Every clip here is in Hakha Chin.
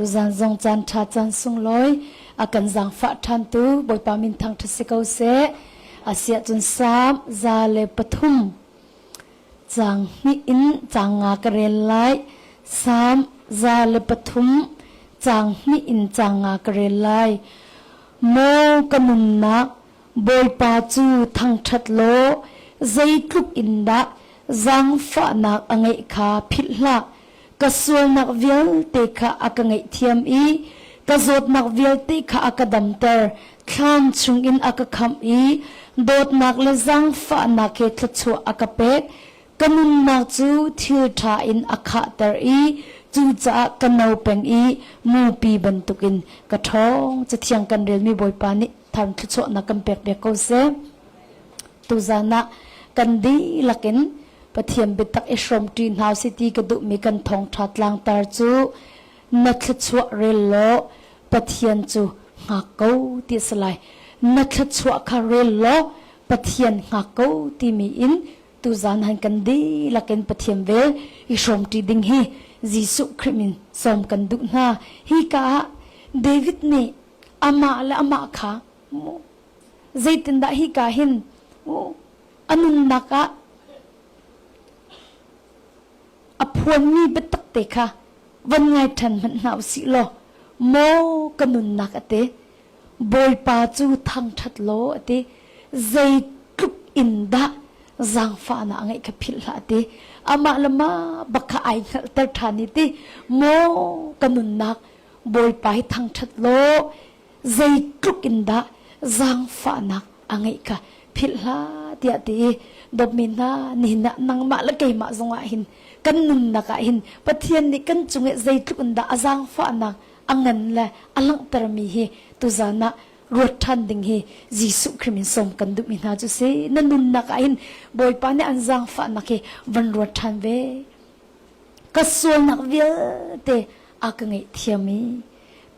Tuzaan zong caan ṭha caan sunglawi a kan zaangfah ṭhantu Bawipa min thangṭhat si ko seh. Asiahcun Salm 103 caang hnih in caang nga ka rel lai. Salm 103 caang hnih in caang nga ka rel lai. Maw ka nunnak Bawipa cu thangṭhat law zeitluk in dah zaangfahnak a ngeih kha philh hlah. Ka sualnak vialte kha a ka ngaihthiam i ka zawtnak vialte kha a ka damter. Thlan chungin a ka khamh i dawtnak le zaangfahnak he thluachuah a ka pek. Ka nunnak cu thil ṭha in a khahter i cucaah ka no peng i mupi bantukin ka ṭhawng. Cathiang kan relmi Bawipa nih thar thluachuahnak kan pek piak ko seh. Tuzan ah kan dihlak in Pathian biatak i hrawmṭi hna usih ti ka duhmi kan thawngṭha tlangtar cu na thluachuah rel law Pathian cu hngak ko ti a si lai. Na thluachuah kha rel law Pathian hngak ko timi in tuzan han kan dihlak in Pathian vel i hrawmṭi ding hi Jesuh Khrih min sawm kan duh hna. Hi ka ah David nih amah le amah kha zeitindah hi ka hin a nunnak ah a phuanmi biatak te kha van ngai ṭhan hmanh hna usih law maw ka nunnak a ti Bawipa cu thangṭhat law a ti zeitluk in dah zaangfahnak a ngeih kha philh hlah a ti amah le mah bak kha ai hngalhter ṭhan i ti maw ka nunnak Bawipa hi thangṭhat law zeitluk in dah zaangfahnak a ngeih kha philh hlah tiah ti i dawtmi hna nihin ah nangmah le keimah zongah hin kan nunnak ah hin Pathian nih kan cung i zeitluk in dah a zaangfahnak a ngan le a langhtermi hi tuzan ah ruat ṭhan ding hi Jesuh Khrih min sawm kan duhmi hna cu si na nunnak ah hin Bawipa nih an zaangfahnak hi van ruat ṭhan ve ka sualnak vialte a ka ngaihthiam i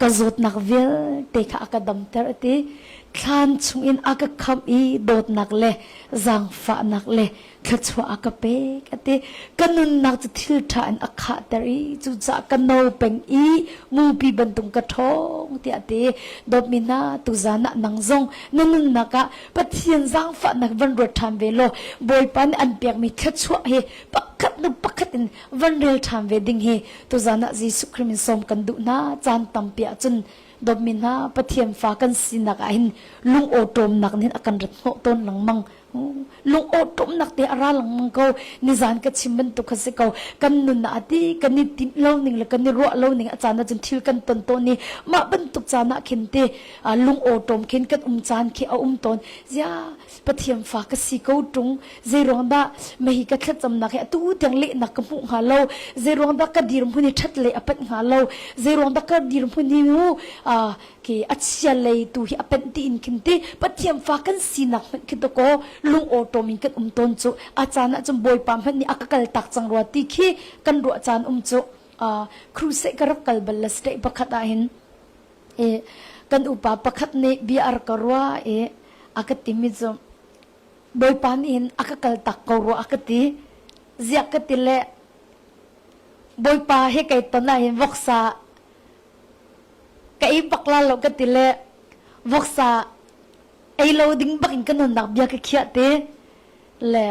ka zawtnak vialte kha a ka damter a ti thlan chungin a ka khamh i dawtnak le zaangfahnak le thluachuah a ka pek a ti ka nunnak cu thil ṭha in a khahter i cucaah ka no peng i mupi bantuk ka ṭhawng tiah a ti dawtmi hna tuzan ah nang zong na nunnak ah Pathian zaangfahnak van ruat ṭhan ve law Bawipa nih an pekmi thluachuah hi pakhat nu pakhat in van rel ṭhan ve ding hi tuzan ah Jesuh Khrih min sawm kan duh hna caan tampi ahcun dawtmi hna Pathian fa kan sinak ah hin lung awṭawmnak nih a kan rat hnawh tawn lengmang lung awṭawmnak te a ra lengmang ko nizan ka chim bantuk kha si ko kan nun ah ti kan i timh lo ning le kan i ruah lo ning a caan ahcun thil kan ton tawn i mah bantuk caan ah khin te lung awṭawm khin kan um caan khi a um tawn zia Pathian fa ka si ko ṭung zeiruang dah mahi ka thlacamnak hi atu tiang lehnak ka hmuh hnga lo zeiruang dah ka dirhmun hi ṭhat lei a panh hnga lo zeiruang dah ka dirhmun hi mu ki a chia lei tu hi a panh ti in khin ti Pathian fa kan sinak hmanh khi dakaw lung awṭawm in kan um tawn cu a caan ah cun Bawipa hmanh nih a ka kal tak cang rua ti khi kan ruah caan um cu crusade ka rak kal bal la state pakhat ah hin i kan upa pakhat nih bia a rak ka ruah i a ka timi cu Bawipa nih hin a ka kal tak ko rua a ka ti ziah ka ti le Bawipa he kai ton ah hin voksa ka ei bak la lo ka ti le voksa ei lo ding bak in ka nunnak bia ka khiah te le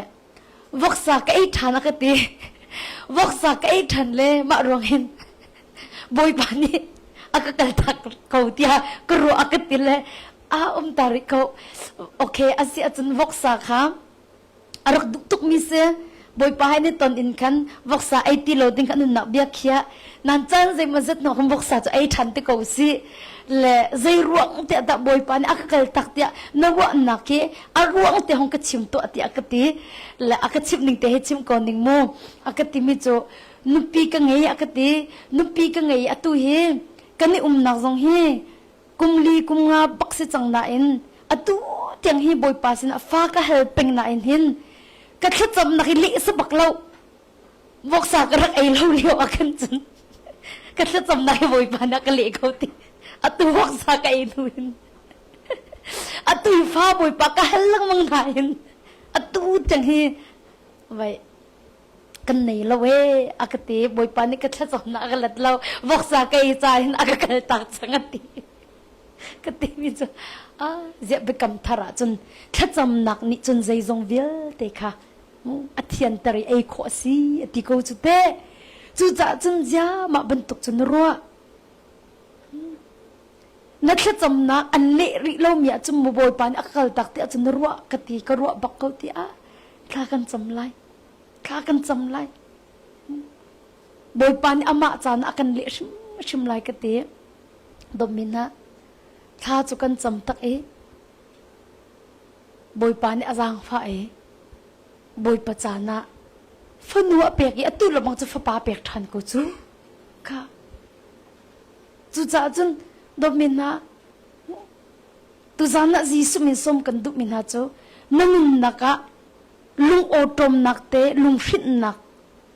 voksa ka ei ṭhan a ka ti voksa ka ei ṭhan le mah ruang hin bawipa nih a ka kaltak ko tiah ka ruah a ka ti le a um ta rih ko okay a si ahcun voksa kha a rak duh tukmi si bawipa hai ni ton in khan voksa ei ti lo ding kha nunnak bia khiah nan caan zeimawzat hnu khan voksa cu ei ṭhan te ko si le zei ruang tiah dah bawipa nih a ka kal tak tiah na ruahnak hi a ruang te hong ka chim tuah tiah ka ti le a ka chimh ning te he chim ko ning mu a ka timi cu nupi ka ngei a ka ti nupi ka ngei atu hi kan i umnak zong hi kum li kum nga bak si cang nain atu tiang hi bawipa sin ah fa ka hal peng nain hin ka thlacamnak hi leh sa bak lo voksa ka rak ei lo lio ah khan cun ka thlacamnak hi bawipa nih a ka leh ko ti atu voksa ka ei hnu hin atu fa bawipa ka hal lengmang nain atu tiang hi vai. Kan nei lo ee a ka ti. Bawipa nih ka thlacamnak a ka let lo. Voksa ka ei ca hin a ka kal tak cang a ti. Ka ti mi cu ah ziah biakam thar ah cun thlacamnak nih cun zeizong vialte kha a thianter i ei khawh a si a ti ko cu teh. Cucaah cun zia mah bantuk cu na ruah. Na thlacamnak an leh rih lomi ahcun maw Bawipa nih a ka kaltak ti ahcun na ruah ka ti ka ruah bak ko tiah thla kan cam lai. Thla kan cam lai. Bawipa nih amah caan ah a kan leh hrimhrim lai ka ti. Dawtmi hna, thla cu kan cam tak i Bawipa nih a zaangfah i Bawipa caan ah fanu a pek i atu lebang cu fapa a pek ṭhan ko cu. Kha. Cucaah cun dawtmi hna, tuzan ah Jesuh min sawm kan duhmi hna cu na nunnak ah lungawṭawmnak te lunghrinhnak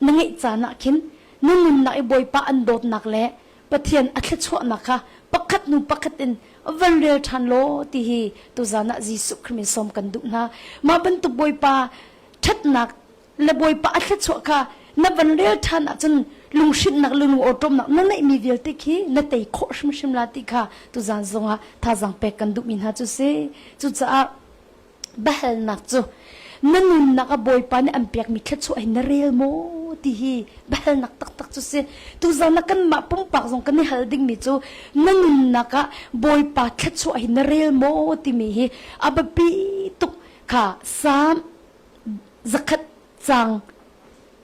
na ngeih caan ah khin na nunnak i Bawipa an dawtnak le Pathian a thluachuahnak kha pakhat hnu pakhat in van rel ṭhan law ti hi tuzan ah Jesuh Khrih min sawm kan duh hna. Mah bantuk Bawipa ṭhatnak le Bawipa a thluachuah kha na van rel ṭhan ahcun lunghrinhnak le lungawṭawmnak na neihmi vialte khi na tei khawh hrimhrim la ti kha tuzan zongah thazaang pek kan duhmi hna cu si. Cucaah biahalnak cu na nunnak ah Bawipa nih an pekmi thluachuah hi na rel maw ti hi biahalnak taktak cu si. Tuzan ah kanmah pumpak zong kan i hal dingmi cu na nunnak ah Bawipa thluachuah hi na rel maw timi hi a biapi tuk kha Psalm zakhat cang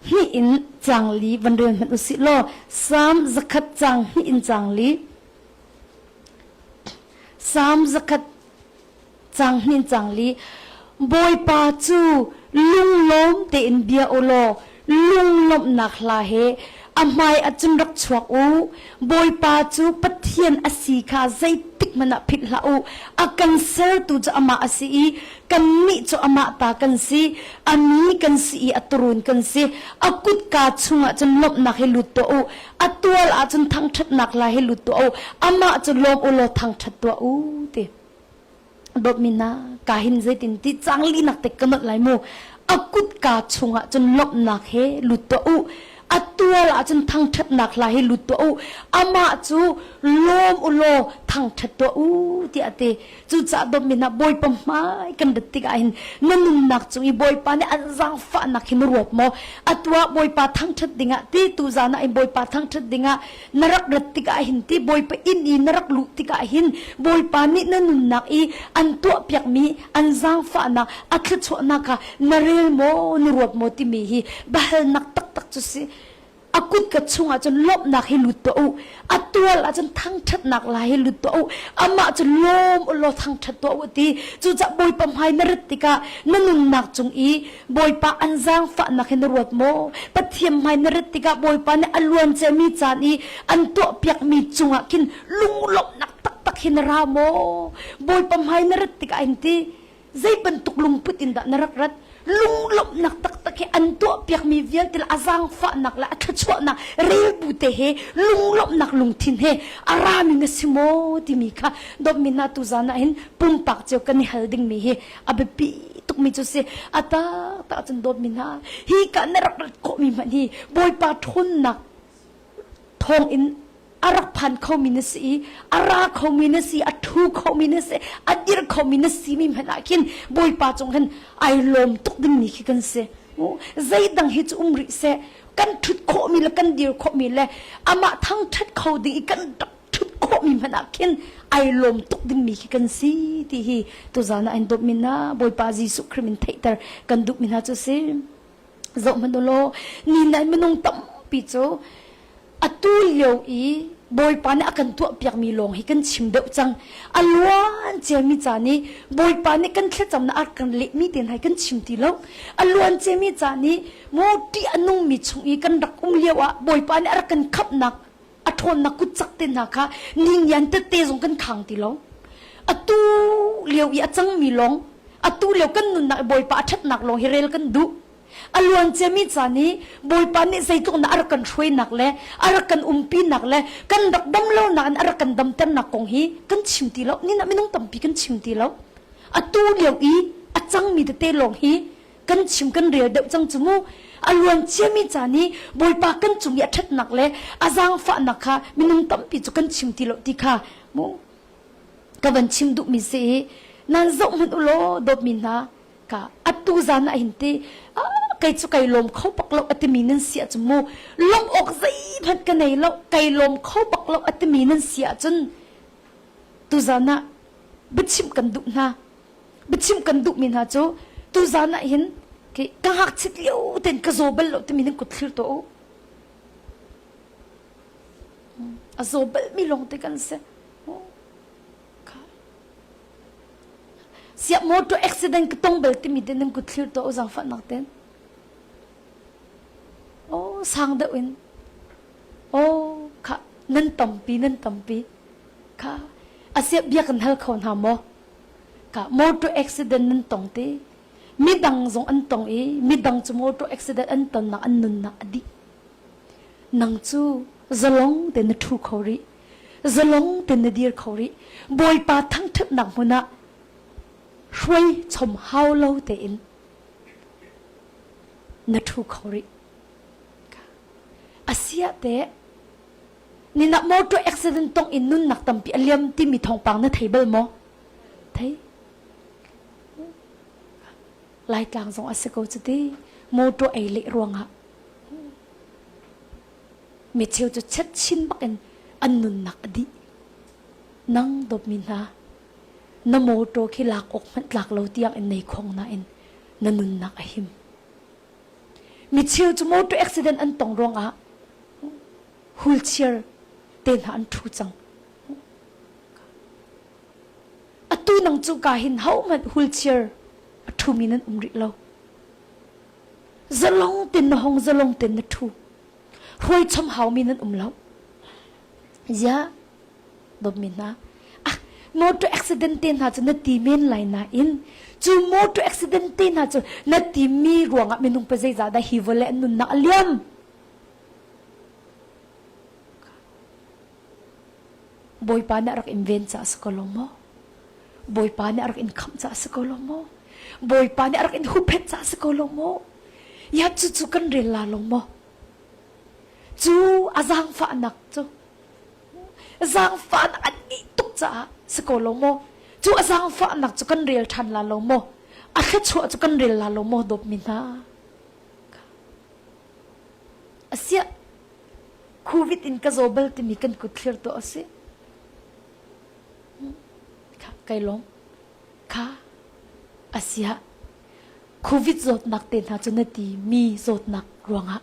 hnih in cang li van rel hmanh usih law Psalm zakhat cang hnih in cang li Psalm zakhat cang hnin cang li Bawipa cu lunglawm tein bia u law lunglawmhnak hla he a hmai ahcun rak chuak u Bawipa cu Pathian a si kha zeitik hmanh ah philh hlah u a kan sertu cu amah a si i kannih cu amah ta kan si a mi kan si i a turun kan si a kutka chungah cun lawmhnak he lut tuah u a tual ahcun thangṭhatnak hla he lut tuah u amah cu lawm u law thangṭhat tuah u ti dawtmi hna ka hin zeitin ti cang linak te ka nolh lai mu a kutka chungah cun lawmhnak he lut tuah u a tual ahcun thangṭhatnak hla he lut tuah u amah cu lawm u law thangṭhat tuah u tiah a ti Cucaah dawtmi hna Bawipa hmai kan rat tikah hin na nunnak cung i Bawipa nih an zaangfahnak hi na ruat maw? Atu ah Bawipa thangṭhat dingah ti tuzan ah hin Bawipa thangṭhat dingah na rak rat tikah hin ti Bawipa inn i na rak luh tikah hin Bawipa nih na nunnak i an tuahpiakmi an zaangfahnak a thluachuahnak kha na rel maw na ruat maw timi hi biahalnak taktak cu si. A kutka chungah cun lawmhnak hi lut tuah u. A tual ah cun thangṭhatnak la hi lut tuah u. Amah cu lawm u law thangṭhat tuah u a ti. Cucaah Bawipa hmai na rat tikah na nunnak cung i Bawipa an zaangfahnak hi na ruat maw? Pathian hmai na rat tikah Bawipa nih a luanciami caan i an tuahpiakmi cungah khin lunglawmhnak taktak hi na ra maw? Bawipa hmai na rat tikah hin ti zei bantuk lungput in dah na rak rat lunglawmhnak taktak he an tuahpiakmi vialte le a zaangfahnak le a thluachuahnak relbu te he lunglawmhnak lungthin he a rami na si maw timi kha dawtmi hna tuzan ah hin pumpak cio kan i hal dingmi hi a biapi tukmi cu si a taktak cun dawtmi hna hi ka na rak rat khawhmi hmanh hi Bawipa ṭhawnnak thawng in a rak phan khomi na si i a ra khomi na si a ṭhu khomi na si a dir khomi na si mi hmanh ah khin Bawipa cung hin ai lawm tuk dingmi khi kan si zeidang hi cu um rih seh kan ṭhut khawhmi le kan dir khawhmi le amah thangṭhat kho ding i kan rak ṭhut khawhmi hmanh ah khin ai lawm tuk dingmi khi kan si ti hi tuzan ah in dawtmi hna Bawipa Jesuh Khrih min theihter kan duhmi hna cu si zoh hmanh u law ni nai minung tampi cu atu lio i Bawipa nih a kan tuahpiakmi lawng hi kan chim deuh cang. A luan ciami caan i Bawipa nih kan thlacamnak a kan lehmi te hna hi kan chim ti lo. A luan ciami caan i maw ṭih a nungmi chung i kan rak um lio ah Bawipa nih a rak kan khamhnak a ṭhawnnak kutcak te hna kha ningnian tete zong kan khang ti lo. Atu lio i a cangmi lawng, atu lio kan nunnak i Bawipa a ṭhatnak lawng hi rel kan duh. A luanciami caan i Bawipa nih zeitluk in a rak kan hruainak le a rak kan umpinak le kan rak dam lonak in a rak kan damternak kong hi kan chim ti lo. Ni ah minung tampi kan chim ti lo. Atu lio i a cangmi tete lawng hi kan chim kan rel deuh cang cu mu. A luan ciami caan i Bawipa kan cung i a ṭhatnak le a zaangfahnak kha minung tampi cu kan chim ti lo ti kha mu ka van chim duhmi si i nan zoh hmanh u law dawtmi hna ka atu zan ah hin ti kei cu kai lawm kho bak lo a timi nan si ahcun mu lawmh awk zeihmanh ka nei lo kai lawm kho bak lo a timi nan si ahcun tuzan ah biachimh kan duh hna biachimh kan duhmi hna cu tuzan ah hin ka ngakchit lio ten ka zaw bal lo timi nan kut thlir tuah u a zaw bal mi lawng te kan si Siah motor accident ka tong bal timi te nan kut thlir tuah u zaangfahnak ten. Oh sang deuh in. Oh kha nan tampi nan tampi. Kha asiah bia kan hal kho hna maw? Ka motor accident nan tong te. Midang zong an tong i midang cu motor accident an tonnak an nunnak a dih. Nang cu zalong te na ṭhu kho rih. Zalong ten na dir kho rih. Bawipa thangṭhatnak hmun ah hruai chom hau lo tein na ṭhu kho rih. Asiah teh ninah motor accident tong in nunnak tampi a liam timi thawngpang na thei bal maw? Thei. Laitlang zong a si ko cuti motor ei leh ruangah Micheu cu chetchin bakin an nunnak a dih. Nang dawtmi hna, na mawṭaw khi lak awk hmanh tlak lo tiang in nei khong nain na nunnak a him. Micheu cu motor accident an tong ruangah wheelchair te hna an ṭhu cang. Atu nang cu ka hin hohmanh wheelchair a ṭhumi nan um rih lo. Zalong ten na hong zalong ten na ṭhu. Hruai chom haumi nan um lo. Ziah dawtmi hna ah motor accident te hna cu na ti men lai nain cu motor accident te hna cu na ti mi ruangah minung pa zeizah dah hi vawlei an nunnak a liam Bawipa nih a rak in ven caah si ko lo maw? Bawipa nih a rak in khamh caah si ko lo maw? Bawipa nih a rak in huhphenh caah si ko lo maw? Ya cucu kan rel la lo maw? Cu a zaangfahnak cu zaangfahnak an ngeih tuk caah si ko lo maw? Cu a zaangfahnak cu kan rel ṭhan la lo maw? A thluachuah cu kan rel la lo maw dawtmi hna? Asiah Covid in ka zaw bal timi kan kut thlir tuah a si. Kha kai lawm. Kha asiah Covid zawtnak te hna cu na ti mi zawtnak ruangah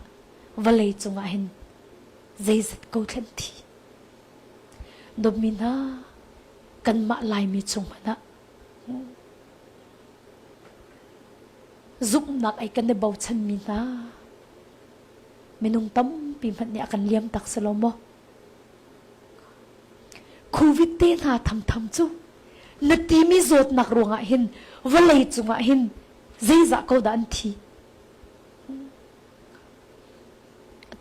vawlei cungah hin zeizat ko thlen thi. Dawtmi hna kanmah Laimi chung hmanh ah zumhnak ei kan i bochanmi hna minung tampi hmanh nih a kan liam tak si lo maw? Covid te hna thamtham cu na timi zawtnak ruangah hin vawlei cungah hin zeizah ko dah an thi?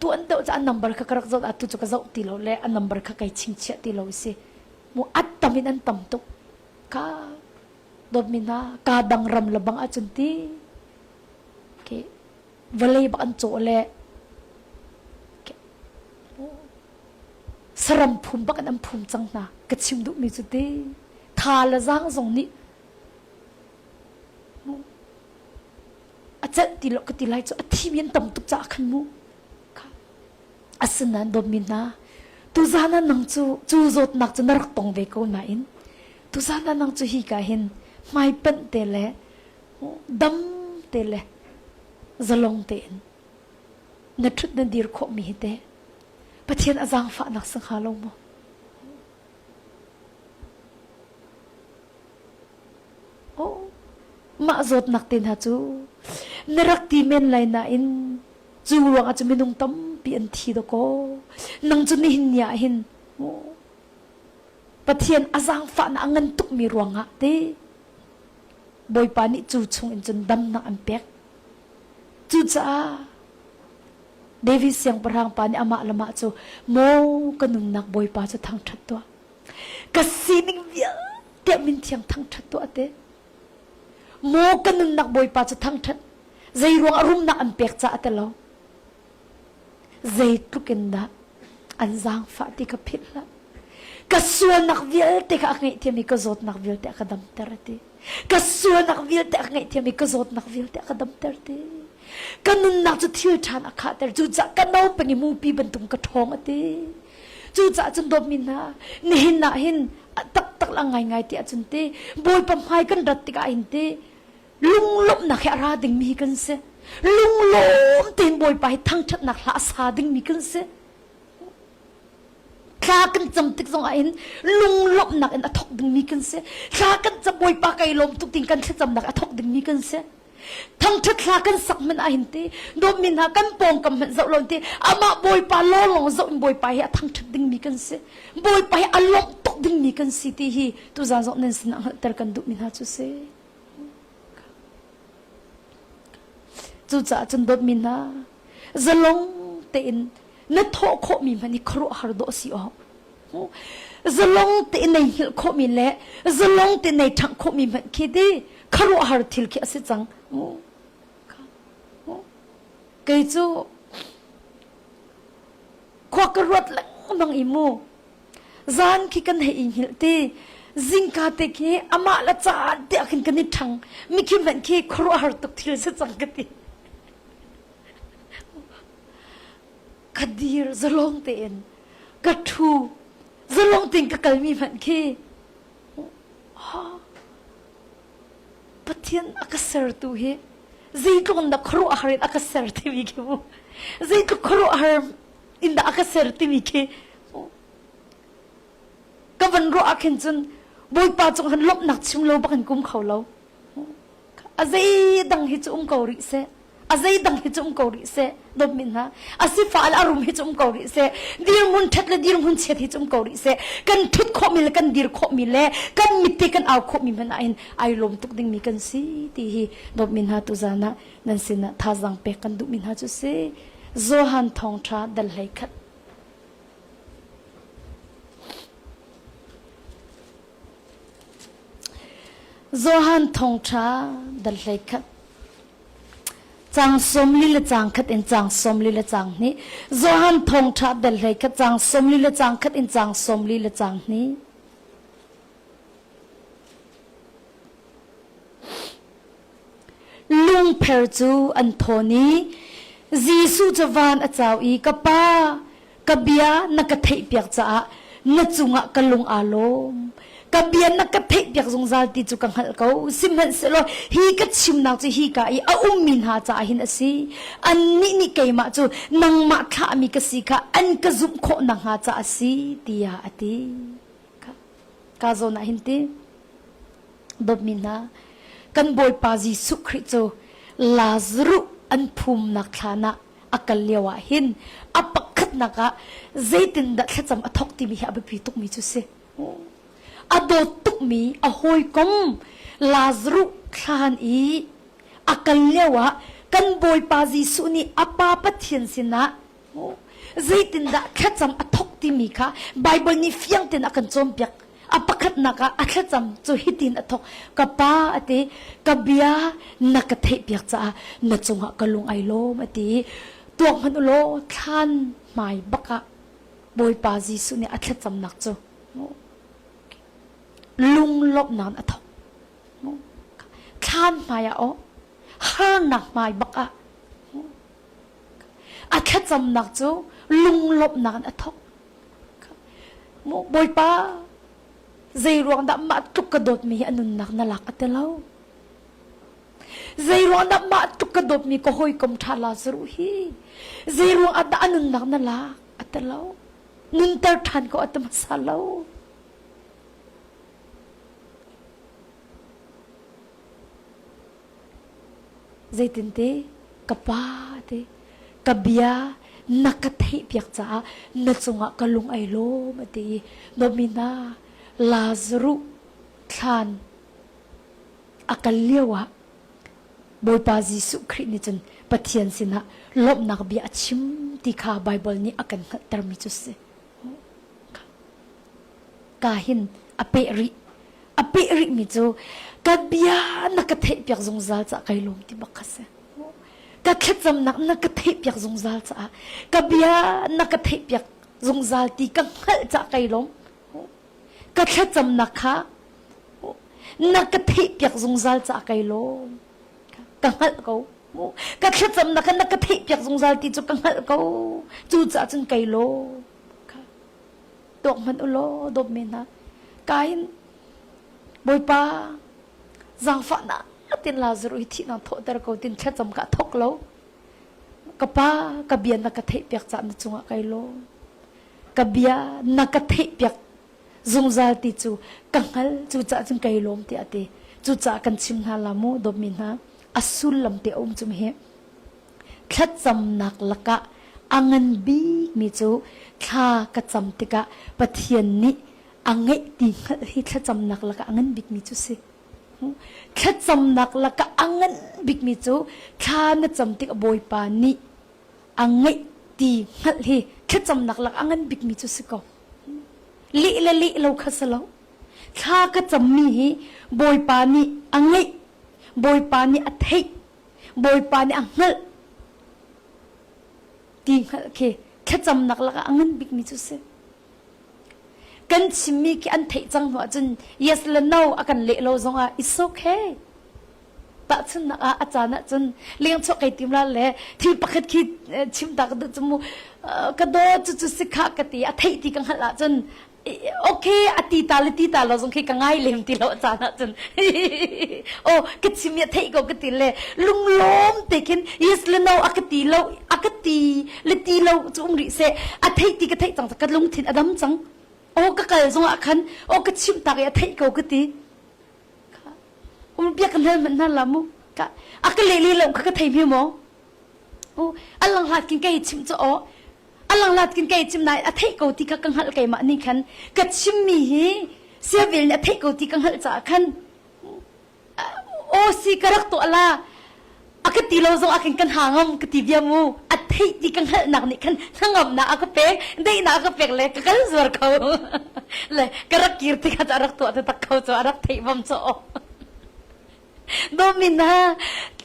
Tu an deuh cu an number kha ka rak zoh atu cu ka zoh ti lo le an number kha kai chingchiah ti lo si. Mu at tam in an tam tuk. Ka dawtmi hna ka dang ram le bang ahcun ti okay. Vawlei bak an cawh le saram phum bak in an phum cang hna ka chim duhmi cu ti tha le zaang zong nih a celh ti lo ka ti lai cu a thimi an tam tuk caah khan mu asinain dawtmi hna tuzan ah nang cu cu zawtnak cu na rak tong ve ko nain tuzan ah nang cu hi ka hin hmaipanh te le dam te le zalong tein na ṭhut na dir khawhmi hi teh Pathian a zaangfahnak si hnga lo maw? Oh, mah zawtnak te hna cu na rak ti men lai nain cu ruangah cu minung tampi an thi dakaw. Nang cu nihin ni ah hin Pathian a zaangfahnak a ngan tukmi ruangah te Bawipa nih cu chung in cun damnak an pek. Cucaah David siangpahrang pa nih amah le mah cu maw ka nunnak Bawipa cu thangṭhat tuah. Ka sining vialte min thiang thangṭhat tuah te. Maw ka nunnak Bawipa cu thangṭhat. Zei ruang ah rumnak an pek caah ti lo. Zeitluk in dah an zaangfah ti ka philh hlah. Ka sualnak vialte kha a ngaihthiam i ka zawtnak vialte a ka damter a ti. Ka sualnak vialte a ngaihthiam i ka zawtnak vialte a ka damter ti. Ka nunnak cu thil ṭhan a khahter. Cucaah ka no peng i mupi bantuk ka ṭhawng a ti. Cucaah cun dawtmi hna, nihin ah hin taktak la ngaingai ti ahcun ti Bawipa hmai kan rat tikah hin ti lunglawmhnak he a ra dingmi kan si. Lunglawm tein Bawipa hi thangṭhatnak hla a sa dingmi kan si. Thla kan cam tik zong ah hin lunglawmhnak in a thawk dingmi kan si. Thla kan cam Bawipa kai lawm tuk tiin kan thlacamnak a thawk dingmi kan si. Thangṭhat hla kan sak hmanh ah hin ti dawtmi hna kan pawngkam hmanh zoh lo ti amah Bawipa lawnglawng zoh in Bawipa hi a thangṭhat dingmi kan si. Bawipa hi a lawmh tuk dingmi kan si ti hi tuzaan zong nan sinah hngalhter kan duhmi hna cu si. Cucaah cun dawtmi hna zalong tein na thawh khawhmi hmanh hi khuaruahhar dawh si awk. Zalong tein nei hngilh khawhmi le zalong tein nei ṭhangh khawhmi hmanh khi ti khuaruahhar thil khi a si cang. Kei cu khua ka ruat lengmang i mu zan khi kan hei i hngilh ti zingka te khi amah le caan te ah khin kan i ṭhang mikhi hmanh khi khuaruahhar tuk thil si cang ka ti. Ka dir zalong tein ka ṭhu zalong tein ka kalmi hmanh khi Pathian a ka sertu hi zeitluk in dah khuaruahhar in a ka ser timi khi mu zeitluk khuaruahhar in dah a ka ser timi khi ka van ruah ah khin cun Bawipa cung han lawmhnak chim lo bak in kum kho lo a zeidang hi cu um ko rih seh a zeidang hi cu um ko rih seh dawtmi hna a sifah le a rum hi cu um ko rih seh dirhmun ṭhat le dirhmun chiat hi cu um ko rih seh kan ṭhut khawhmi le kan dir khawhmi le kan mit te kan au khawhmi hmanh ah hin ai lawm tuk dingmi kan si ti hi dawtmi hna tuzaan ah nan sinah thazaang pek kan duhmi hna cu si Johan thawngṭha dal 11 Johan thawngṭha dal 11 Caang 40 le caang khat in caang 40 le caang hnih. Johan thawngṭha dal 11 caang 40 le caang khat in caang 40 le caang hnih. Lungpher cu an thawn i Jesuh cu van a cau i ka pa ka bia na ka theihpiak caah na cungah ka lung aa lawm. Ka bia na ka theihpiak zungzal ti cu ka hngalh ko. Sihmanhsehlaw hi ka chimnak cu hika i a ummi hna caah hin a si. Annih nih keimah cu nangmah thlahmi ka si kha an ka zumh khawh nakhnga caah a si, tiah a ti. Ka zawn ah hin ti. Dawtmi hna, kan Bawipa Jesuh Khrih cu Lazaruh an phumnak thlan ah a kal lio ah hin a pakhatnak ah zeitindah thlacam a thawk timi hi a biapi tukmi cu si. A dawt tukmi a hawikom Lazaruh thlan i a kal lio ah kan Bawipa Jesuh nih a Pa Pathian sinah zeitindah thlacam a thawk timi kha Baibal nih fiang tein a kan cawnpiak. A pakhatnak ah a thlacam cu hitin a thawk. Ka pa a ti, ka bia na ka theihpiak caah na cungah ka lung ai lawm a ti. Tuak hmanh u law thlan hmai bak ah Bawipa Jesuh nih a thlacamnak cu lunglawmhnak in a thawk. Thlan hmai ah aw, harnak hmai bak ah a thlacamnak cu lunglawmhnak in a thawk. Bawipa, zei ruang dah mah tluk ka dawtmi hi a nunnak na lak a ti lo. Zei ruang dah mah tluk ka dawtmi ka hawikom ṭha Lazaruh hi zei ruang ah dah a nunnak na lak a ti lo. Nunter ṭhan ko a ti hmasa lo. Zeitinte ka pa ti ka bia na ka theihpiak caah na cungah ka lung ai lawm a ti i dawtmi hna Lazaruh thlan a kal lio ah Bawipa Jesuh Khrih nih cun Pathian sinah lawmhnak bia a chim ti kha Baibal nih a kan hngalhtermi cu si. Ka hin a peh rih. A peh rihmi cu ka bia na ka theihpiak zungzal caah kai lawm ti bak kha si. Ka thlacamnak na ka theihpiak zungzal caah ka bia na ka theihpiak zungzal ti ka hngalh caah kai lawm. Ka thlacamnak kha na ka theihpiak zungzal caah kai lawm. Ka hngalh ko. Ka thlacamnak kha na ka theihpiak zungzal ti cu ka hngalh ko. Cucaah cun kai lawm. Tuak hmanh u law dawtmi hna. Kain Bawipa zaangfahnak tin Lazarus hi thihnak thawhter ko tin thlacam ka thok lo. Ka pa ka bia na ka theihpiak caah na cungah kai lawm. Ka bia na ka theihpiak zungzal ti cu ka hngal cucaah cun kai lawm tiah a ti. Cucaah kan chim hna la mu dawtmi hna a sullam te a um cu hi thlacamnak lakah a ngan bikmi cu thla ka cam tikah Pathian nih a ngeih ti hngalh hi thlacamnak lakah a ngan bikmi cu si. Thlacamnak lakah a ngan bikmi cu thla na cam tik Bawipa nih a ngeih ti hngalh hi thlacamnak lakah a ngan bikmi cu si ko. Leh le leh lo kha si lo. Thla ka cammi hi Bawipa nih a ngeih, Bawipa nih a theih, Bawipa nih a hngalh ti hngalh khi thlacamnak lakah a ngan bikmi cu si. Kan chimmi khi an theih cang hnu ahcun yes le no a kan leh lo zongah it's okay. Tahchunhnak ah a caan ahcun lengchuah kai tim la le thil pakhat khi chim ta ka duh cu mu ka dawt cu cu si khah ka ti a theih ti ka hngalh ahcun okay a ti ta le ti ta lo zong khi ka ngai lem ti lo a caan ahcun oh ka chim i a theih ko ka ti le lunglawm te khin yes le no a ka ti lo a ka ti le ti lo cu um rih seh a theih ti ka theih cang ka lungthin a dam cang oh ka kal zong ah khan oh ka chimh tak i a theih ko ka ti um bia ka hal manh hna la mu ka a ka le le lo kha ka thei mi maw oh a lang hlat kin kai chim cho o a lang lat kin kai chim nai a theih ko ti kha ka hngalh keimah nih khan ka chimmi hi siavel nih a theih ko ti ka hngalh caah khan aw si ka rak tuah la a ka ti lo zong ah khin kan ha ngam ka ti bia mu a theih ti ka hngalhnak nih khan hnangamnak a ka pek daihnak a ka pek le ka kal zuar kho le ka rak kir ti kha a rak tuah te tak kho cu a rak theih bam cho Dawmi hna,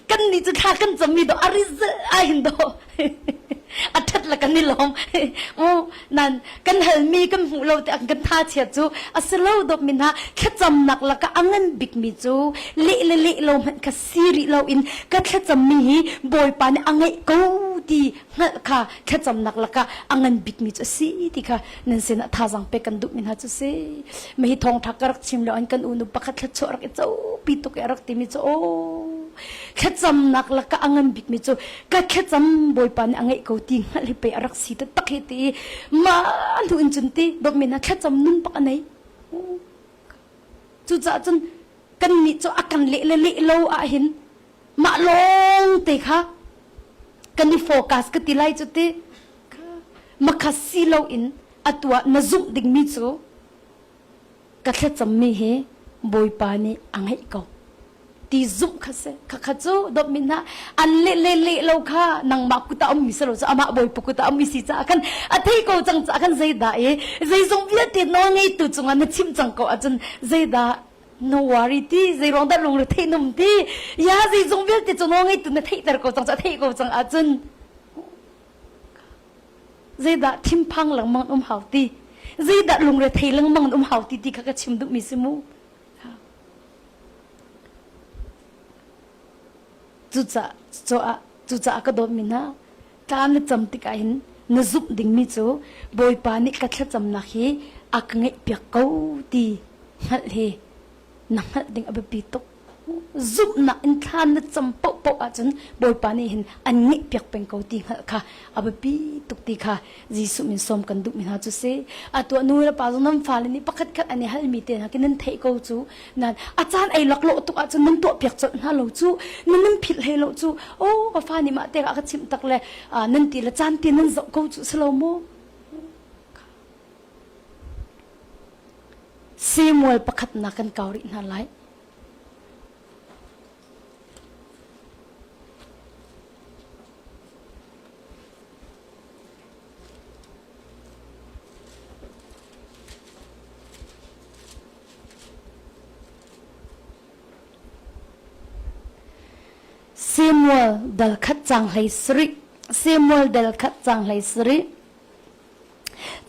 kan nih cu thla kan cammi do a result ai hin do a ṭhat le kan i lawm. U nan kan halmi kan hmuh lo te kan tha chiat cu a si lo dawtmi hna thlacamnak lakah a ngan bikmi cu leh le leh lo hmanh kha si rih lo in ka thlacammi hi Bawipa nih a ngeih ko ti hngalh kha thlacamnak lakah a ngan bikmi cu a si ti kha nan sinah thazaang pek kan duhmi hna cu si. Mah hi thawngṭha ka rak chim lio an kan unu pakhat thluachuah rak i copi tuk i a rak timi cu aw thlacamnak lakah a ngan bikmi cu ka thlacam Bawipa nih a ngeih ko ti hngalh hi pei a rak si taktak hi ti i mah hnu in cun ti dawtmi hna thlacam nun bak a nei. Cucaah cun kannih cu a kan leh le leh lo ahhin mah lawng te kha kan i focus ka ti lai cu ti makha si loin atu ah na zumh dingmi cu ka thlacammi hi Bawipa nih a ngeih ko ti zumh kha si khakha cu dawtmi hna an leh le leh lo kha nangmah kut ah ummi si lo cu amah Bawipa kut ah ummi si caah khan a thei ko cang caah khan zeidah i zeizong vialte nawl ngeitu cungah na chimh cang ko ahcun zeidah no worry ti zeiruang dah lungre theih num ti ya zeizong vialte cu nawl ngeitu na theihter ko cang cu a theih ko cang ahcun zeidah thinphang lengmang um hau ti zeidah lungrethei lengmang um hau ti ti kha ka chim duhmi si mu cucaah cucaah cucaah ka dawtmi hna tla na cam tikah hin na zumh dingmi cu Bawipa nih ka thlacamnak hi a ka ngeihpiak ko ti hngalh hi na hngalh ding a biapi tuk. Zumhnak in thla na cam paohpaoh ahcun Bawipa nih hin an ngeihpiak peng ko ti hngalh kha a biapi tuk ti kha Jesuh min sawm kan duhmi hna cu si. Atu ah nu le pa zong nan fale nih pakhat khat an i halmi te hna khi nan theih ko cu. Nan a caan ei laklawh tuk ahcun nan tuahpiak colh hna lo cu. Nan nan philh hlei lo cu. Oh ka fa nih mah te a ka chimh tak le nan ti le caan te nan zoh ko cu si lo maw? Samuel pakhatnak kan kau rih hna lai. Samuel dal khat. cang 17. Samuel dal khat cang 17.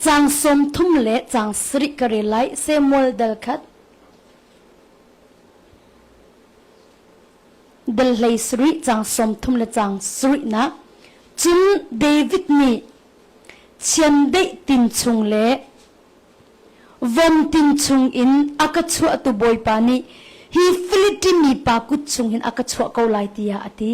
Cang 30 le cang sarih ka rel lai. Samuel dal khat dal 17 cang 30 le cang sarih nak. Cun David nih chiandeih tin chung le Vomtin chungin a ka chuahtu Bawipa nih hi Filistin mipa kut chungin a ka chuah ko lai tiah a ti.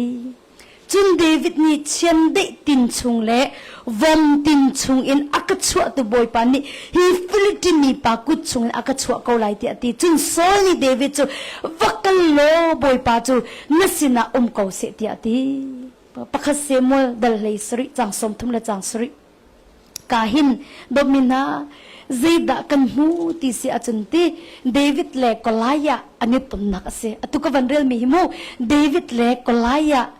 Cun David nih chiandeih tin chung le vomtin chungin a ka chuahtu Bawipa nih hi Filistin mipa kut chungin a ka chuah ko lai tiah a ti. Cun Saul nih David cu va kal law Bawipa cu na sinah um ko seh tiah a ti. Pakhat Samuel dal 17 cang 30 le cang sarih. Ka hin dawtmi hna zeidah kan hmu ti si ahcun ti David le Goliath an i tonnak a si. Atu ka van relmi hi mu David le Goliath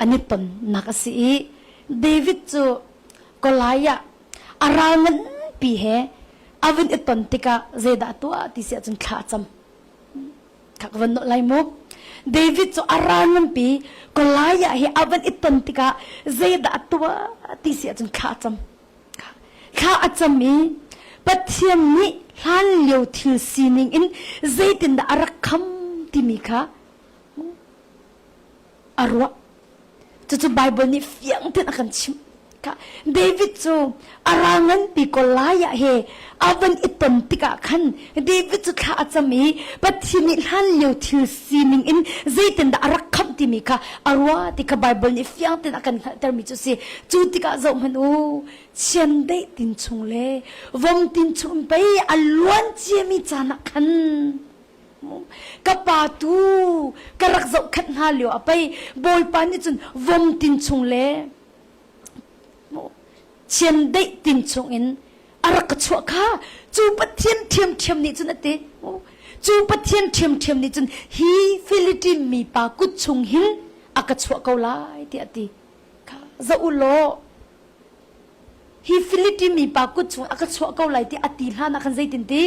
an i tonnak a si i David cu Goliath a ral nganpi he a vun i ton tikah zeidah a tuah ti si ahcun thla a cam. Kha ka van nolh lai mu. David cu a ral nganpi Goliath he a van i ton tikah zeidah a tuah ti si ahcun thla a cam. Thla a cam i Pathian nih hlan lio thil sining in zeitindah a rak kham timi kha a ruah. Cucu Baibal nih fiang tein a kan chimh. David cu a ral nganpi Goliath he a van i ton tikah khan David cu thla a cam i Pathian nih hlan lio thil sining in zeitindah a rak khamh timi kha a ruah ti kha Baibal nih fiang tein a kan hngalhtermi cu a si. Cu tikah zohhmanh u, chiandeih tin chung le vom tin chung pei a luan ciami caan ah khan Ka pa tu ka rak zohkhenh hna lio ah pei Bawipa nih cun vom tin chung le chiandeih tin chung in a rak ka chuah kha cu Pathian ṭhiamṭhiam nih cun a ti. Cu Pathian ṭhiamṭhiam nih cun hi Philippine mipa kut chung hin a ka chuah ko lai tiah a ti. Kha zoh u law Hi Filipi mipa kut chung a ka chuah ko lai ti a ti hlan ah khan zeitin ti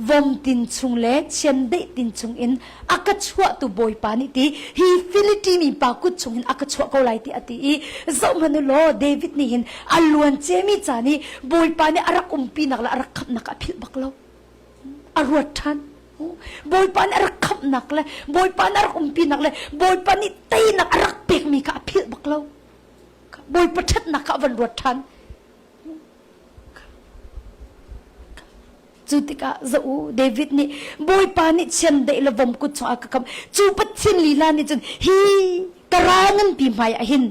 vomtin chung le chiandeih tin chung in a ka chuahtu Bawipa nih ti hi Filipi mipa kut chung in a ka chuah ko lai ti a ti i zohhmanh u law David nih hin a luan ciami caan i Bawipa nih a rak umpinak le a rak khamhnak a philh bak lo a ruat ṭhan Bawipa nih a rak khamhnak le Bawipa nih a rak umpinak le Bawipa nih teinak a rak pekmi kha a philh bak lo Bawipa ṭhatnak kha a van ruat ṭhan. Cu tikah zoh u, David nih Bawipa nih chiandeih le vom kut chungah ka kam. Cu Pathian lila nih cun hi ka ral nganpi hmai ah hin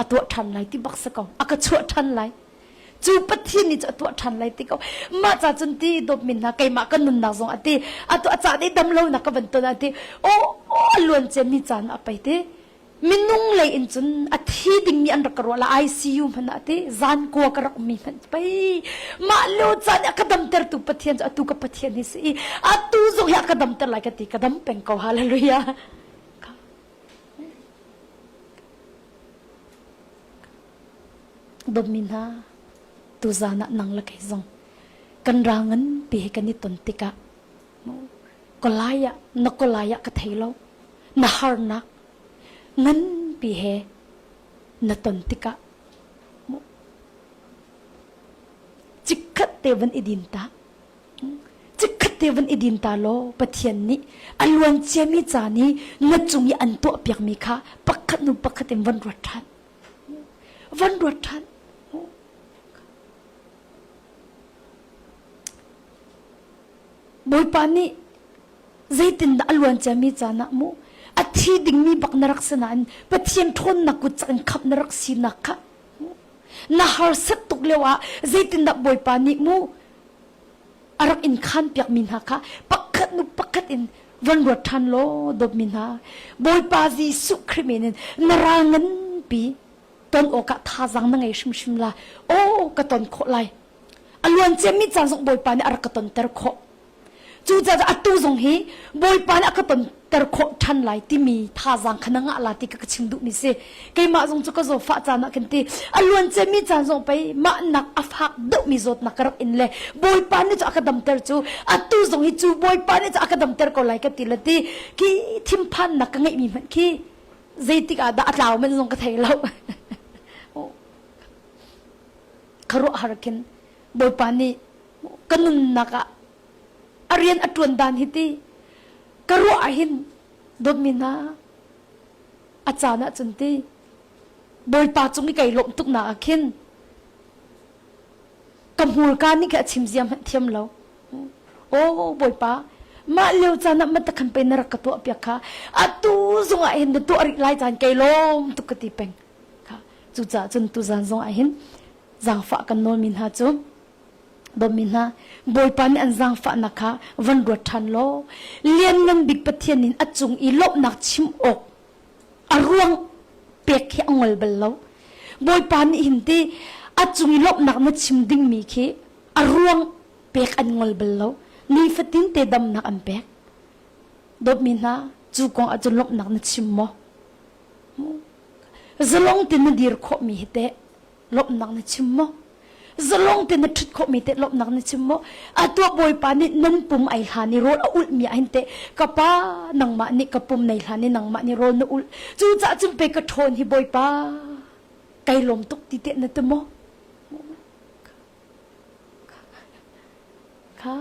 a tuah ṭhan lai ti bak si ko. A ka chuah ṭhan lai. Cu Pathian nih cu a tuah ṭhan lai ti ko. Mah ca cun ti dawtmi hna keimah ka nunnak zong a ti. Atu a caan i dam lonak ka van ton ah ti. Aw, aw luan ciami caan a pei ti. Minung lei in cun a thi dingmi an rak ka ruah la ICU hmanh ah ti zan kua ka rak ummi hmanh pei mah lio caan i a ka damtertu Pathian cu atu ka Pathian hi si i atu zong hi a ka damter lai ka ti ka dam peng ko hallelujah Dawtmi hna tuzan ah nang le kei zong kan ral nganpi he kan i ton tikah Kolai ah na kolai ah ka thei lo na harnak nganpi he na ton tikah chikkhat te van i din ta chikkhat te van i din ta law Pathian nih a luan ciami caan i na cung i an tuah piakmi kha pakhat hnu pakhat in van ruat ṭhan van ruat ṭhan Bawipa nih zeitindah a luan ciami caan ah mu a thi dingmi bak na rak si nain Pathian ṭhawnnak kut cak in khamh na rak sinak kha na harsat tuk lio ah zeitindah Bawipa nih mu a rak in khan piakmi hna kha pakhat nu pakhat in van ruat ṭhan law dawtmi hna Bawipa Jesuh Khrih min in na ral nganpi ton awkah thazaang na ngei hrimhrim la aw ka ton khawh lai a luan ciami caan zong Bawipa nih a rak ka tonter khawh Cucaah atu zong hi Bawipa nih a ka tonter khawh ṭhan lai timi thazaang kha na ngah la ti ka ka chim duhmi si. Keimah zong cu ka zawfah caan ah khin ti a luan ciami caan zong pei mah nak a fak deuhmi zawtnak ka rak in le Bawipa nih cu a ka damter cu atu zong hi cu Bawipa nih cu a ka damter ko lai ka ti le ti khi thinphannak ka ngeihmi hmanh khi. Zeitik ah dah a tlau men zong ka thei lo. Khuaruahhar khin Bawipa nih ka nunnak ah a rian a ṭuan dan hi ti ka ruah ah hin dawtmi hna a caan ah cun ti Bawipa cung i kai lawmh tuknak ah khin ka hmurka nih khin a chim zia hmanh thiam lo. Aw Bawipa, mah lio caan ah matakhan pe na rak ka tuah piak kha atu zong ah hin na tuah rih lai caan kai lawm tuk ka ti peng. Kha cucaah cun tuzan zong ah hin zaangfah kan nawlmi hna cu dawtmi hna Bawipa nih an zaangfahnak kha van ruat ṭhan law lianngan bik Pathian in a cung i lawmhnak chim awk a ruang pek hi a ngol bal lo. Bawipa nih hin ti a cung i lawmhnak na chim dingmi khi a ruang pek an ngol bal lo. Nifatin te damnak an pek. Dawtmi hna, cu kong ahcun lawmhnak na chim maw? Zalong te na dir khawhmi hi teh lawmhnak na chim maw? Zalong te na ṭhut khawhmi teh lawmhnak na chim maw? Atu Bawipa nih nan pum ai hlan i rawl a ulhmi ah hin teh ka pa nangmah nih ka pum nei hlan i nangmah nih rawl na ulh. Cucaah cun pei ka ṭhawn hi Bawipa kai lawm tuk ti teh na ti maw? Kha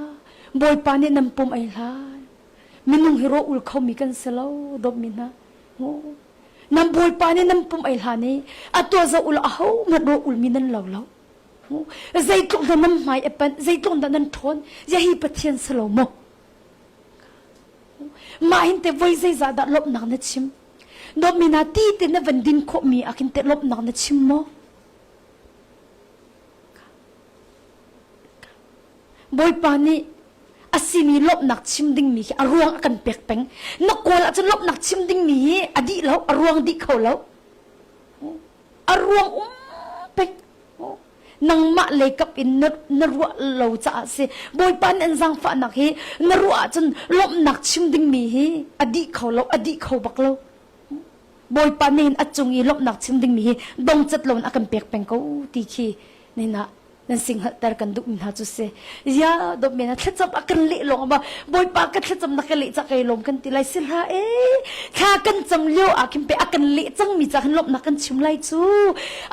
Bawipa nih nan pum ai hlan. Minung hi rawl ul khomi kan si lo dawtmi hna. Nan Bawipa nih nan pum ei hlan i a tuah zoh ulaw ahohmanh rawl ulmi nan lo lo. Zeitluk dah nan hmai a panh, zeitluk dah nan ṭhawn, ya hi Pathian si lo maw? Mah hin te voi zeizah dah lawmhnak na chim? Dawtmi hna ti te na van din khawhmi ah khin teh lawmhnak na chim maw? Bawipa nih a simi lawmhnak chim dingmi hi a ruang a kan pek peng. Na kawl ahcun lawmhnak chim dingmi hi a dih lo, a ruang dih kho lo. A ruang um peng. Nangmah lei kap in na, na ruah lo caah si. Bawipa nih an zaangfahnak hi na ruah ahcun lawmhnak chim dingmi hi a dih kho lo, a dih kho bak lo. Bawipa nih a cung i lawmhnak chim dingmi hi dongcat lo in a kan pek peng ko ti khi nihin ah nan sing hngalhter kan duhmi hna cu si. Ya dawt men thlacam a kan leh lawng ma Bawipa ka thlacam na ka leh ca kai lawm kan ti lai si hlah e thla kan cam lio ah khin pe a kan leh cangmi ca khin lawmhnak kan chim lai cu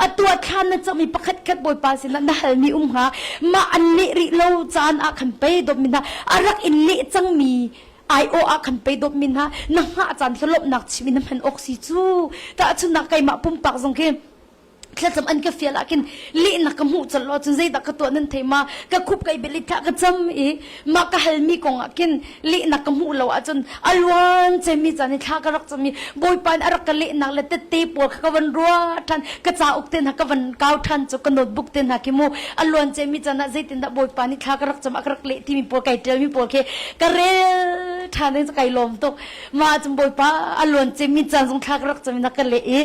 atu ah thla na cam i pakhat khat Bawipa sinah na halmi um hnga mah an leh rih lo caan ah khan pe dawt mi hna a rak in leh cangmi aiawh ah khan pei dawtmi hna na hngah caan khi lawmhnak chim in na hman awk si cu tahchunhnak keimah pumpak zong khi thlacam an ka fial ah khin lehnak ka hmuh colh lo cun zeidah ka tuah nan thei ma ka khup kai bel i thla ka cam i mah ka halmi kong ah khin lehnak ka hmuh lo ahcun a luan cemi caan i thla ka rak cam i bawipa nih a rak ka lehnak le tette pawl kha ka van ruah ṭhan ka cauk te hna ka van kau ṭhan cu ka notebook te hna khi mu a luan cemi caan ah zeitindah bawipa nih thla ka rak cam a ka rak leh timi pawl kai ṭialmi pawl khi ka rel ṭhan ding cu kai lawm tuk mah cun bawipa a luan cemi caan zong thla ka rak cam in na ka leh i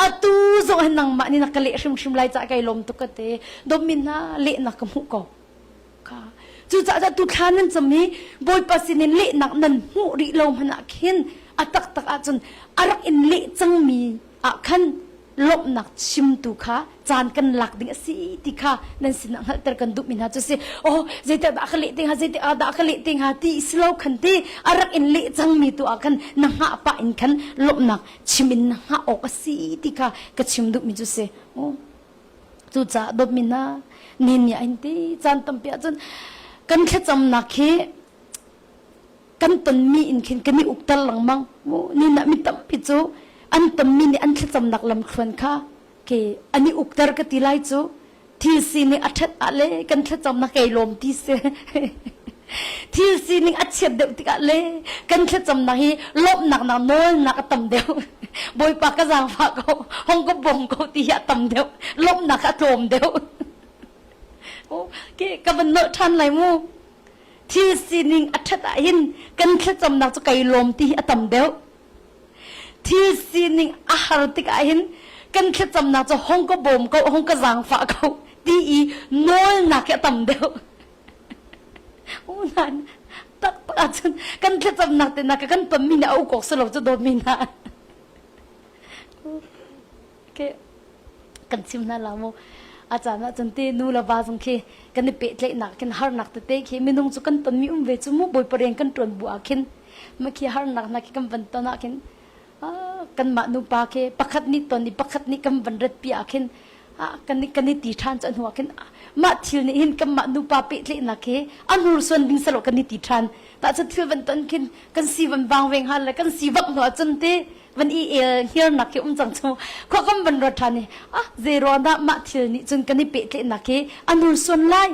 atu zong hin nangmah nih na ka leh hrimhrim lai cah kai lawm tuk ka ti dawtmi hna lehnak ka hmuh ko kha cucaah tu thla nan cam i bawipa sinin lehnak nan hmuh rih lo hmanh ah khin a taktak ahcun a rak in leh cangmi ah khan lawmhnak chimtu kha caan kan lak ding a si ti kha nan sinah hngalhter kan duhmi hna cu si oh zeitik dah ka leh te hnga zeitik ah dah ka leh te hnga ti si lo khan ti a rak in leh cangmi tu ah khan na hngah pah in khan lawmhnak chim in na hngah awk a si ti kha ka chim duhmi cu si oh cucaah dawtmi hna nin nih in ti caan tampi ahcun kan thlacamnak hi kan tonmi in khin kan i ukter lengmang ni nah mi tampi cu an tonmi nih an thlacamnak lamthluan kha ke an i ukter ka ti lai cu thil sining a ṭhat ah le kan thlacamnak kei lawm ti si thil sining a chiat deuh tikah le kan thlacamnak hi lawmhnak nak nawlnak a tam deuh bawipa ka zaangfah ko hong ka bawm ko ti hi a tam deuh lawmhnak a tlawm deuh okay ka van nolh ṭhan lai mu thil sining a ṭhat ah hin kan thlacamnak cu kai lawm ti hi a tam deuh thil sining a har tikah hin kan thlacamnak cu hong ka bawm ko hong ka zaangfah ko ti i nawlnak hi a tam deuh unan taktak ahcun kan thlacamnak te nak kan tonmi nih a uk awk si lo cu dawtmi hna okay kan chim hna la mu a caan ahcun te nu le va zong khi kan i pehtlaihnak khin harnak tete khi minung cu kan tonmi um ve cu mu bawipa rian kan ṭuan bu ah khin ma khi harnak hna khi kan van ton ah khin. Kanmah nupa khi pakhat nih ton i pakhat nih kan van rat pi ah khin kan kan i ti ṭhan cu hnu ah khin mah thil nih hin kanmah nupa pehtlaihnak hi a hnursuan ding selaw kan i ti ṭhan. Tah cu thil van ton khin kan si van vang veng hal le kan si vak hnu ah cun te van i el hirnak hi um cang cu khua kan van ruat ṭhan i ah zei dah mah thil nih cun kan i pehtlaihnak hi a hnursuan lai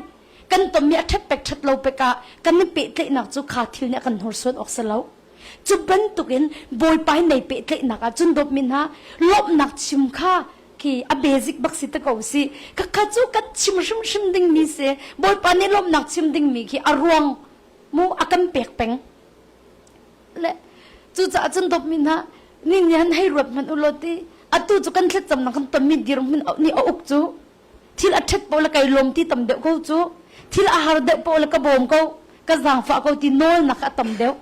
kan tonmi a ṭhat pek ṭhat lo pek ah kan i pehtlaihnak cu kha thil nih a kan hnursuan awk si lo. Cu bantukin Bawipa hi nei pehtlaihnak ah cun dawtmi hna lawmhnak chim kha khi a basic bak si te ko si. Khakha cu kan chim hrimhrim dingmi si. Bawipa nih lawmhnak chim dingmi khi a ruang mu a kan pek peng. Le cucaah cun dawtmi hna ni ni han hei ruat hmanh u law ti atu cu kan thlacamnak kan tonmi dirhmun nih a uk cu thil a ṭhat paoh le kai lawm ti tam deuh ko cu thil a har deuh paoh le ka bawm ko ka zaangfah ko ti nawlnak a tam deuh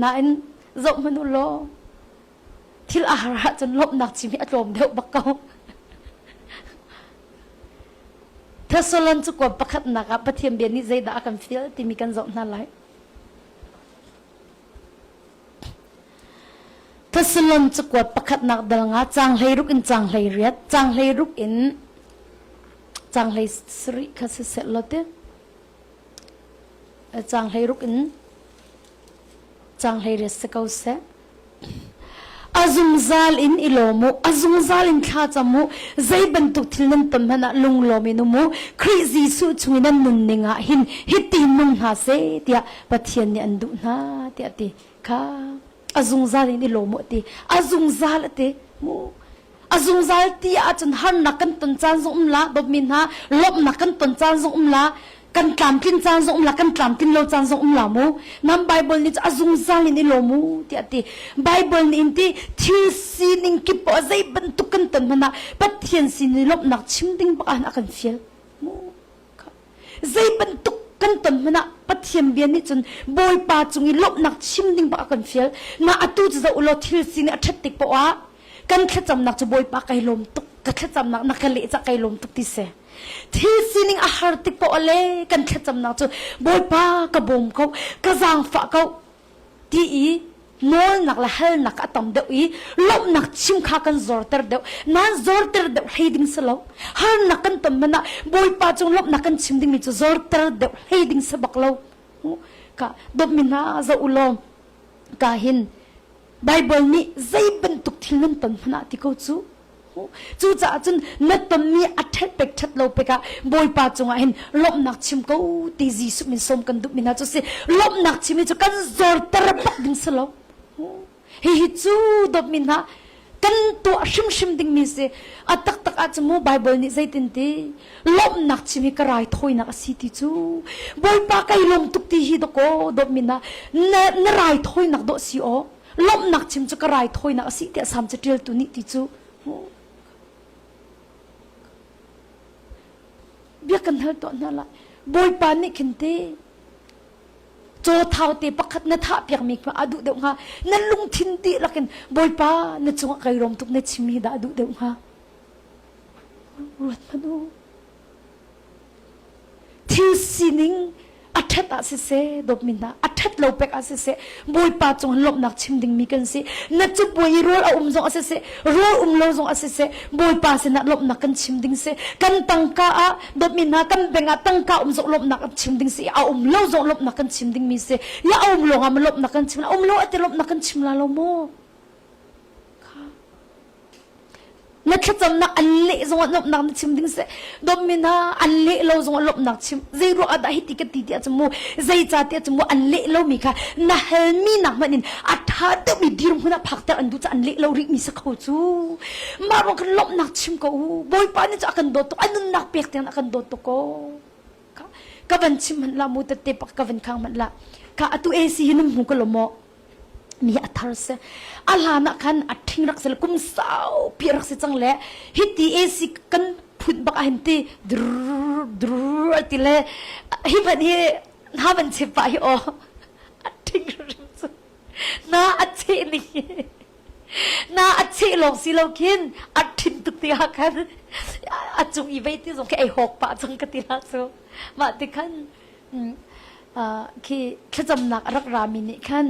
nain zoh hmanh u law thil a har ahcun lawmhnak chim hi a tlawm deuh bak ko Thessalon cu kuam pakhatnak ah Pathian bia nih zeidah a kan fial timi kan zoh hna lai. Thessalon cakuat pakhatnak dal nga caang 16 in caang 18, caang 16 in caang 17 kha siseh law ti. Caang 16 in caang 18 si ko seh. A zungzal in i lawm u, a zungzal in thla cam u, zei bantuk thil nan ton hmanh ah lunglawm in um u. Khrih Jesuh chung i nan nunning ah hin hiti nung hna seh tiah Pathian nih an duh hna tiah a ti. Kha a zungzal in i lawm u a ti. A zungzal a ti. Mu. A zungzal ti ahcun harnak kan ton caan zong um la, dawtmi hna, lawmhnak kan ton caan zong um la, kan tlamtlin caan zong um la, kan tlamtlin lo caan zong um la mu. Nam Bible nih cu a zungzal in i lawm u tiah a ti. Bible nih in ti thil sining kip poah zei bantuk kan ton hmanh ah Pathian sin i lawmhnak chim ding bak ah a kan fial. Mu. Zei bantuk kan ton hmanh ah Pathian bia nih cun Bawipa cung i lawmhnak chim ding bak a kan fial. Na atu cu zoh ulaw thil sining a ṭhat tik poah ah kan thlacamnak cu Bawipa kai lawm tuk ka thlacamnak na ka leh cah kai lawm tuk ti si. Thil sining a har tik poah le kan thlacamnak cu Bawipa ka bawm ko ka zaangfah ko ti i nawlnak le halnak a tam deuh i lawmhnak chim kha kan zorter deuh nan zorter deuh hlei ding si lo harnak kan ton man ah Bawipa cung lawmhnak kan chim dingmi cu zorter deuh hlei ding si bak lo ka dawtmi hna zoh u law ka hin Bible nih zei bantuk thil nan ton hmanh ah ti ko cu Cucaah cun na tonmi a ṭhat pek ṭhat lo pek ah Bawipa cungah hin lawmhnak chim ko ti Jesuh min sawm kan duhmi hna cu si lawmhnak chim hi cu kan zorter bak ding si lo. Hihi cu dawtmi hna kan tuah hrimhrim dingmi si. A taktak ah cu mu Bible nih zeitin ti lawmhnak chim hi ka raithawinak a si ti cu Bawipa kai lawm tuk ti hi dawkaw dawtmi hna na, na raithawinak dawh si aw lawmhnak chim cu ka raithawinak a si tiah Salm caṭialtu nih ti cu bia kan hal tuah hna lai Bawipa nih khin te caw thau te pakhat na thah piakmi kha a duh deuh hnga na lungthin dihlak in Bawipa na cungah kai rom tuk na chim hi dah a duh deuh hnga ruat hmanh u Thil sining a ṭhat ah siseh, dawtmi hna, a ṭhat lo pek ah siseh, Bawipa cung lawmhnak chim dingmi kan si. Na cabuai i rawl a um zong ah siseh, rawl um lo zong ah siseh, Bawipa sinah lawmhnak kan chim ding si. Kan tangka ah, dawtmi hna, kan bank ah tangka um zong lawmhnak kan chim ding si. A um lo zong lawmhnak kan chim dingmi si. Ya a um lawng ah ma lawmhnak kan chim la, um lo a ti lawmhnak kan chim la lo maw? Na thlacamnak an leh zongah lawmhnak na chim ding seh dawtmi hna an leh lo zongah lawmhnak chim zei ruang ah dah hiti ka ti tiah cun mu zeica tiah cun mu an leh lomi kha na halmi nak hmanh in a ṭha deuhmi dirhmun ah phakter an duh caah an leh lo rihmi si kho cu mah ruang khan lawmhnak chim ko u Bawipa nih cu a kan dawt tuk a nunnak pek tiang a kan dawt tuk ko ka van chim hmanh la mu tette pak ka van khang hmanh la ka atu AC hi nan hmu ko lo maw mi a thar si a hlan ah khan a ṭhing rak si le kum saupi rak si cang le hiti AC kan phut bak ah hin ti dur dur ti le hi hmanh hi na van chim pah hi aw a ṭhing hrim cu na a cheh ning na a cheh lawng si lo khin a ṭhin tuk tikah khan a cung i vei ti zong khi ei hawk pah cang ka ti la cu mah ti khan khi thlacamnak a rak rami nih khan.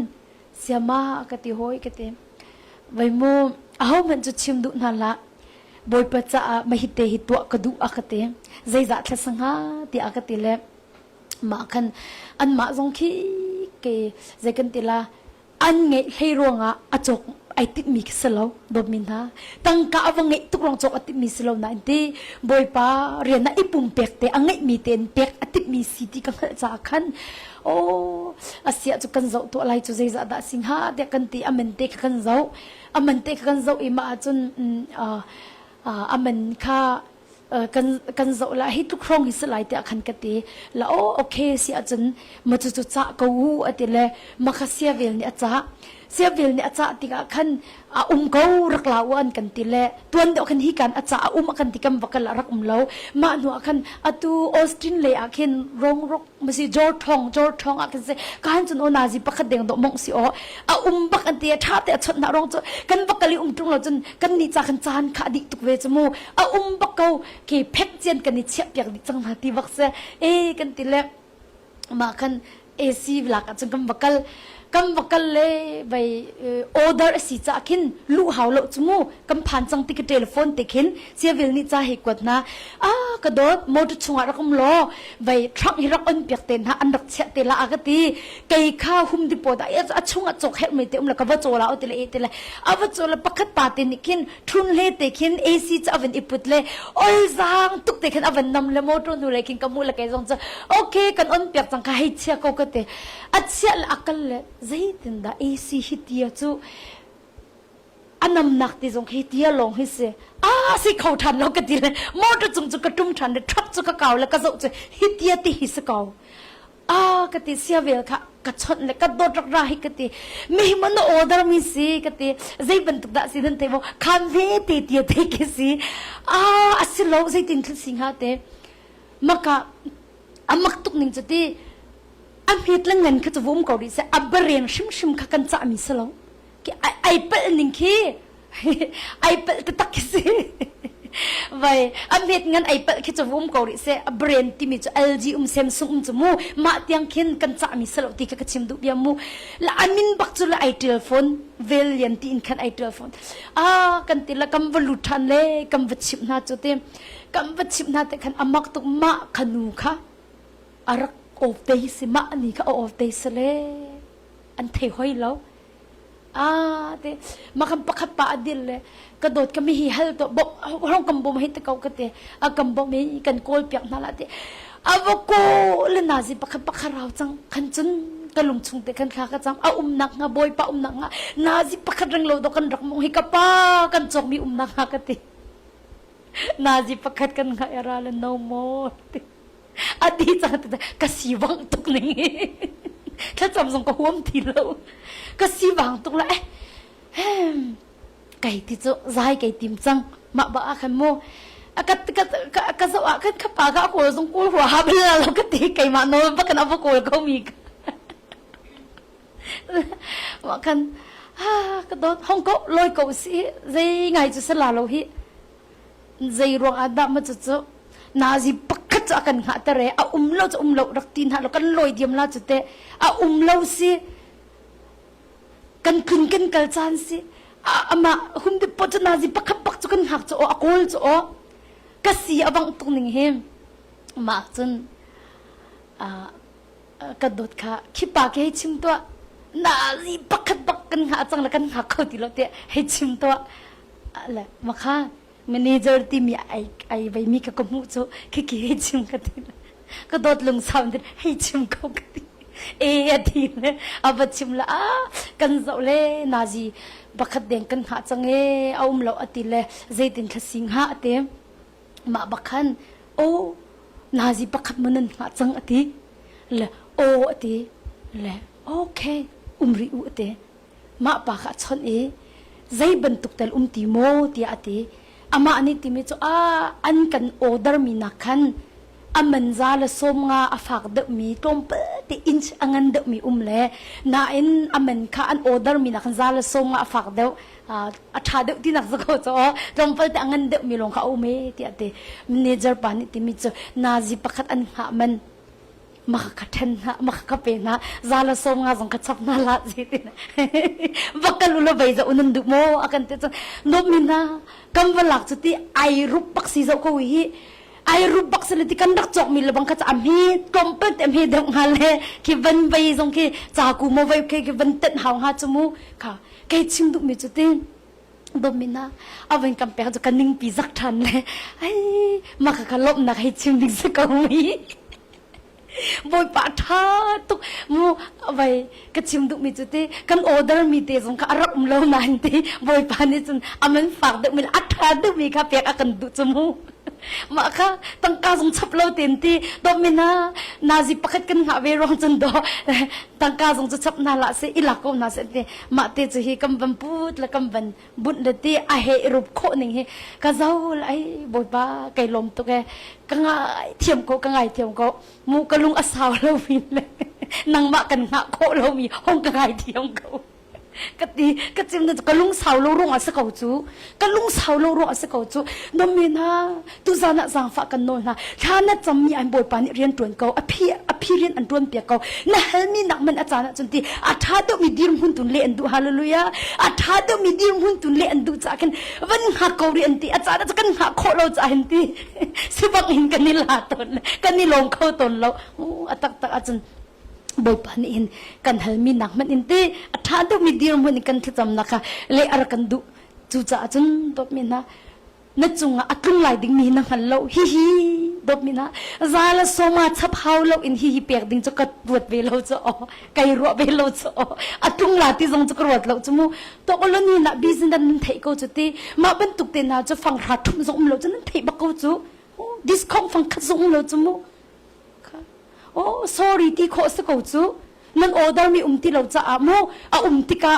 Siama ka ti hawi ka ti. Vai mu aho hmanh cu chim duh hna hlah. Bawipa caah mahite hi tuah ka duh a ka ti. Zeizah thla sangha tiah a ka ti le mah khan anmah zong khi ke zei kan ti la an ngeih hlei ruangah a cawk ai timhmi khi si lo dawtmi hna tangka a va ngeih tuk rong cawk a timhmi si lo nain ti bawipa rian ah i pumpek te a ngeihmi tein pek a timhmi si ti ka hngalh caah khan oh asiah cu kan zoh tuah lai cu zeizah dah si hnga tiah kan ti aman te kha kan zoh aman te kha kan zoh i mah ahcun aman kha kan kan zoh la hi tluk hrawng hi si lai tiah khan ka ti la o okay si ahcun ma cu cu cah ko u ati le ma kha sia vel nih a cah sia vel nih a cah tikah khan a um ko rak la u an kan ti le tuan deuh khan hi kan a cah a um a kan ti kam va kal a rak um lo mah hnu ah khan atu Austin lei ah khin rong rok masi jor thong jor thong ah khin se kan chun o nazi pakhat deng do mong si o a um bak an ti tha te a chot na rong chu kan bakali um tung lo chun kan ni cha kan chan kha di tuk ve chu mu a um bak ko ke phek chian kan ni chiah piak di chang na ti bak se e kan ti le ma khan AC lak ah cun kan va kal kan va kal le vai order a si ca khin lu hau lo chu mu kan phan cang ti ka telephone te khin civil nih ca hei kuat hna ah ka dawt motor chungah rak um law vai truck hi rak on piak te hna an rak chiah te la a ka ti kei kha hum depot ah a chungah cawk herh mi te um la ka va chaw la o ti le e ti le a va chaw la pakhat pa te nih khin thun hle te khin AC cu a van i put le ol zang tuk te khin a van nam le motor hnu le khin ka mu le kei zong cu okay kan on piak cang ka hei chia ko ka te a chiah le akal le zeitin dah AC hi tia cu a namnak ti zong hi tia lawng hi si a si kho than lo ka ti le motor cung cu ka tum than le truck cu ka kau le ka zoh cu hi tia ti hi si ko a ka ti sia vel kha ka chawnh le ka dawt rak ra hi ka ti mi hi man order mi si ka ti zei bantuk dah si nan thei mo khan ve te tia te ki si a asi lo zeitin thil si hnga te maka amak tuk ning cu ti a hmet le ngan kha cu vum ko rih se a baren hrimhrim kha kan cah mi si lo ai palh ning khi ai palh taktak khi si vai a met ngan ai palh khi cu um ko rih seh a brand timi cu LG um Samsung um cu mu mah tiang khin kan cah mi salo ti kha ka chim duh bia mu la amin bak cu la ai tel phone vel lian ti in khan ai tel phone a kan ti la kam va lut than le kam va chim hna cu te kam va chim hna te khan amak tuk mah khanu kha arak of te si mah ni kha of te se le an thei hoi lo Ah te makhan pakhat pa a dir le ka dawt ka mi hi hal to bom hong kam bom hei te ko ka te a kam bom hi kan kawl piak hna la te ava ko le nazi pakhat pakhat rau cang khan cun ka lung chung te khan thla ka cam a umnak nga bawipa umnak nga nazi pakhat reng lo do kan rak mong hi ka pa kan cawk mi umnak nga ka ti nazi pakhat kan nga era le no more ti a ti cang ka sivang tuk ning hi thlacam zong ka huam ti lo ka sivang tuk la eh kai ti cu zai kai tim cang mah ba ah khan mu ka ka ka ka zo ah khan ka pa ka kawl zong kawl hua ha bel lo ka ti keimah nawl bak kan ava kawl ko mi mah khan ha ka dawt hong ko loi ko si zei ngai cu sala lo hi Zei ruang ah dah ma cucu nazi pakhat cu a kan hngahter e a um lo cu um lo rak ti hna lo kan lawi diam la cu teh a um lo si kan tlun kan kal caan si amah hum dip po cu nazi pakhat bak cu kan hngak cu aw a kawl cu aw ka si a bang tuk ning hi mah cun ka dawt kha khi pa ke hei chim tuah nazi pakhat bak kan hngah cang le kan hngak kho ti lo tiah hei chim tuah le makha manager timi ai ai vei mi ka ka hmuh cu khi khi hei chim ka ti ka dawt lung sau in hei chim ko ka ti e a ti le a va chim la a kan zoh le nazi pakhat deng kan hngah cang e a um lo ati le zeitin thla sing ha ate mah bak khan aw nazi pakhat maw nan hngah cang a ti le aw a ti le okay um rih u a ti mah pa kha a chawnh i zei bantuk tel um ti maw tiah a ti amah nih timi cu a an kan order mi nak khan a man za le sawm nga a fak deuhmi tlawmpal te inch a ngan deuhmi um le nain a man kha an order mi nak khan za le sawm nga a fak deuh a ṭha deuh tinak cu ko cu tlawmpal te a ngan deuhmi lawng kha a um e tiah ti manager pa nih timi cu nazi pakhat an hngah man. Maka ka ṭhen hna, maka ka pe hna, za la sawm nga zong ka chap hna la zeitin. Va kal u la vei za unan duh maw a kan ti cun dawt mi hna kan va lak cu ti ai rup bak si zoh ko hi ai rup bak si le ti kan rak cawk mi le bang kha a hme tlawmpal te hme deuh hnga le khi van vei zong khi ca ku mo vei khi van tenh hau hnga cu mu kha kei chim duh mi cu ti domina a van kan pek cu ka ningpi zak ṭhan le ai maka ka lawmhnak hei chim ding si ko mi bawipa ṭha tuk mu vai ka chim duh mi cu ti kan order mi te zong kha a rak um lo nain ti bawipa nih cun a man fak deuh mi le a ṭha deuh mi kha pek a kan duh cu mu mah kha tangka zong chap lo ten ti domina nazi pakhat kan hngah ve ruang cun do tangka zong cu chap hna la se i lak ko hna se ti mah te cu hi kan van put le kan van bunh le ti a he i rup khawh ning hi ka zo ai bawipa kai lawm tuk e ka ngai thiam ko ka ngai thiam ko mu ka lung a sau lo mi le nangmah kan hngah khawh lo mi hong ka ngai thiam ko ka ti ka chim na ka lung sau lo ruang a si ko cu ka lung sau lo ruang a si ko cu nomi hna tuzan ah zaangfah kan nawl hna thla na cammi an bawipa nih rian ṭuan ko a phi a phi rian an ṭuan piak ko na halmi nak man a caan ah cun ti a ṭha deuhmi dirhmun tun le an duh hallelujah a ṭha deuhmi dirhmun tun le an duh caah khin van hngak ko rih an ti a caan ah kan hngah khawh lo caah hin ti sibang in kan i la tawn kan i lawm kho tawn lo a taktak ahcun Bawipa nih hin kan halmi nak hmanh in ti a ṭha deuhmi dirhmun in kan thlacamnak kha leh a rak kan duh cucaah cun dawtmi hna na cungah a tlung lai dingmi na hngal lo hihi dawtmi hna za le sawma chap hau lo in hihi pek ding cu ka ruat ve lo cu aw kai ruah ve lo cu aw a tlung la ti zong cu ka ruat lo cu mu to lo ni na business nan theih ko cu ti mah bantuk te hna cu fanghra ṭhum zong um lo cu nan theih bak ko cu discount fang khat zong um lo cu mu Oh, sorry ti khawh si ko cu. Nan order mi um ti lo caah mu a um tikah.